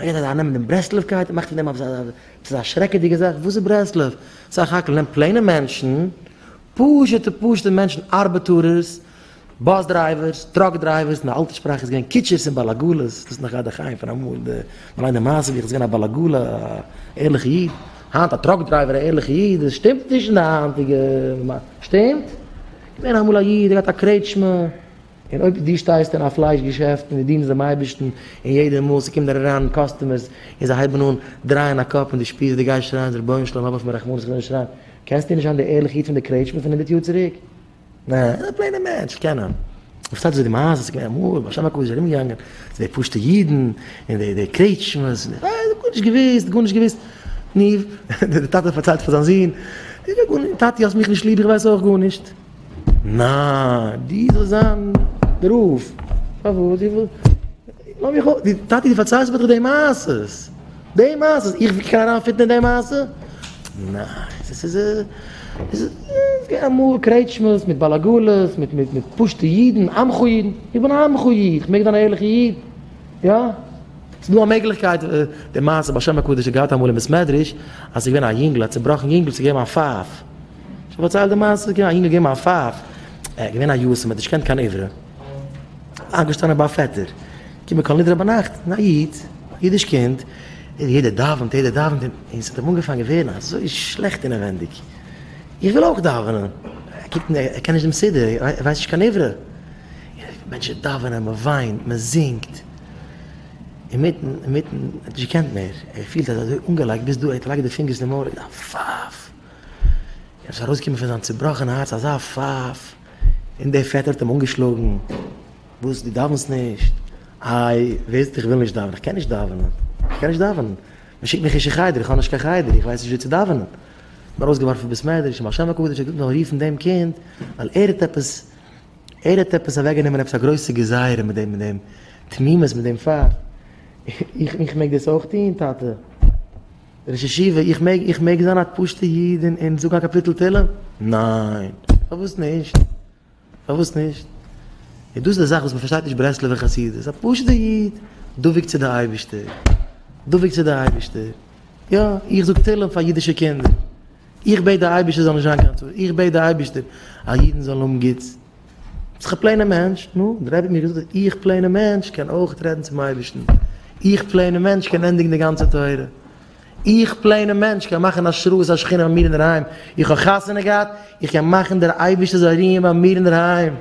יעדער זאל ארייננעמען דעם ברסלב'קייט און מאכט פון דעם עפעס א שרעקעדיגע זאך, וואס איז ברסלב? סך הכל נעם plain ע מענטשן, פשוטע פשוטע מענטשן, ארבעטארערס, bus drivers, truck drivers, אין די אלטע שפראך איז געווען קוטשערס און בעל עגלות, דאס איז נאך געהאט די חיים פון אמאל, די מ'ליינט די מעשה ווי איך איז געווען א בעל עגלה, א ערליכע איד, היינט א truck driver א ערליכע איד, דאס שטימט נישט אין די היינטיגע, שטימט? געווען אמאל א איד, ער האט געהאט א קרעטשמע, און אויב דו שטייסט אין א פלייש געשעפט און דו דינסט דעם אייבערשטן, און יעדע מאל ס'קומט דיר אריין customers און זיי הייבן אן דרייען א קאפ און דו שפירסט דו גייסט שרייען רבונו של עולם האב אויף מיר רחמנות איך וויל נישט שרייען, קענסטו נישט זיין דער ערליכע איד פון די קרעטשמע פון הונדרעט יאר צוריק? ניין, ער איז א plain ער מענטש, איך קען אים. פארשטייט זיך די מעשה, ס'איז געווען אמאל, בעל שם הקדוש איז ארומגעגאנגען צו די פשוטע אידן, און די די קרעטשמעס, און די, גארנישט געוואוסט, גארנישט געוואוסט. נו, דער טאטע פארציילט פאר זיין זון, טאטי האסט מיך נישט ליב, איך ווייס אויך גארנישט. ניין, דו זאלסט זיין דער רב. פארוואס? לאז מיך אויס, טאטי דו פארציילסט מיר דאך די מעשות. די מעשה, איך קען אריין fit ן אין די מעשה? ניין, עס איז עס איז געווען אמאל קרעטשמעס מיט בעל עגלות, מיט מיט מיט פשוטע אידן, עמך אידן, איך בין א עמך איד, איך מעג זיין א ערליכע איד, יא? ס'איז דא א מעגליכקייט, די מעשה בעל שם הקדוש האט געהאט אמאל אין בית מדרש, אז ס'איז געווען א יונגל, א צובראכן יונגל, ס'איז געווען א פייף, שוין פארציילט די מעשה, ס'איז געווען א יונגל געגעבן א פייף, ער איז געווען א יתום, ער האט נישט געקענט קיין עברי, איינגעשטאנען ביי א פעטער, קומען כל נדרי ביינאכט, און א איד, א אידיש קינד, און יעדער דאווענט, יעדער דאווענט, און ס'האט אים אנגעפאנגען ווערן אזוי שלעכט אינעווענדיג, איך וויל אויך דאווענען, ער קוקט און ער קען נישט דעם סידור, ער ווייסט נישט קיין עברי, און מענטשן דאווענען, מען וויינט, מען זינגט, אינמיטן, אינמיטן, ער האט נישט געקענט מער, ער פילט אז ער איז אזוי אנגעלייגט ביז דא, ער האט געלייגט די פינגערס אין די מויל, און א פייף, עס איז ארויסגעקומען פון זיין צובראכענע הארץ אזא פייף, און דער פעטער האט אים אנגעשלאגן. וואס? דו דאווענסט נישט? איי, ווער זאגט איך וויל נישט דאווענען? איך קען נישט דאווענען. איך קען נישט דאווענען. מען שיקט מיך נישט אין חדר, איך האב נישט קיין חדר, איך ווייס נישט ווי צו דאווענען. מיר ארויסגעווארפן פון בית מדרש, און בעל שם הקדוש האט געזאגט מען זאל רופן דעם קינד, ווייל ער האט עפעס, ער האט עפעס אוועקגענומען עפעס א גרויסע גזירה מיט דעם, מיט דעם תמימות, מיט דעם פאר. איך, איך מעג דאס אויך טון, טאטע? ראש ישיבה, איך מעג, איך מעג זיין א פשוט'ע איד און, און זאגן א קאפיטל תהלים? ניין. פארוואס נישט? פארוואס נישט? און דאס איז די זאך וואס מען פארשטייט נישט ברסלב'ע חסידות, א פשוט'ע איד, דבוק צו די אייבערשטער, דבוק צו די אייבערשטער, יא, איך זאג תהלים פאר אידישע קינדער, איך בעט די אייבערשטער זאל נישט זיין קיין צרות, איך בעט די אייבערשטער אז אידן זאלן האבן גוטס, ביסט דאך א plain ער מענטש, נו, דער רבי האט מיר געזאגט אז איך plain ער מענטש קען אויך רעדן צום אייבערשטן, איך plain ער מענטש קען ענדיגן די גאנצע תורה. איך plain ער מענטש קען מאכן השראת השכינה ביי מיר אינדערהיים, איך האב חתונה געהאט, איך קען מאכן דער אייבערשטער זאל רוען ביי מיר אינדערהיים.